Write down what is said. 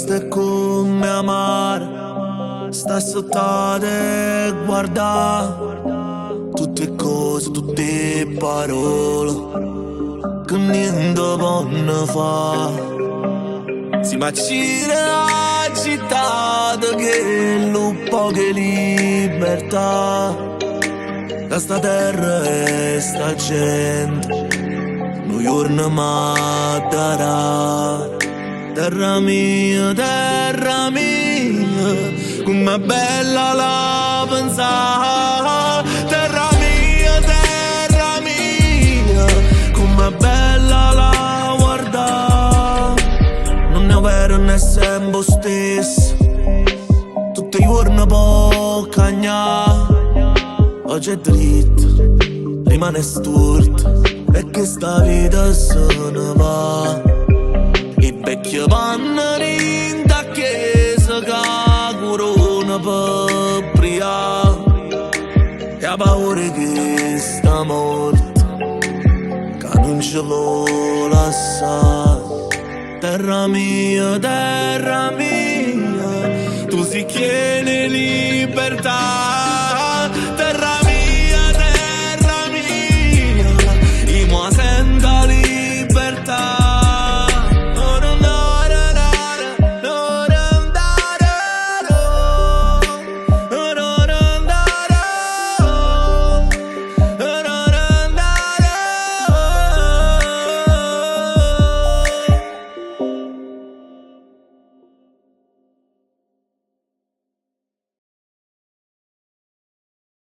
Triste e comme amara. Sta assettate e guardà tutte 'e cose, tutte 'e parole che niente ponno fa. Si m'accire agitato chellu poco 'e libertà da sta terra e sta gente nu juorno m'ha darà. Terra mia, terra mia, comm'è bella la pensà. Terra mia, terra mia, comm'è bella la guardà. Nun è overo, non è sempre 'o stesso. Tutt' 'e juorne po' cagnà. Oggi è dritto, rimane storto. E chesta vita se ne va. E vecchie vanno dint' 'a chiesa ca corona per prià. E 'a paura 'e chesta morte ca nun ce vo lassà. Terra mia, terra mia, tu si chiena 'e.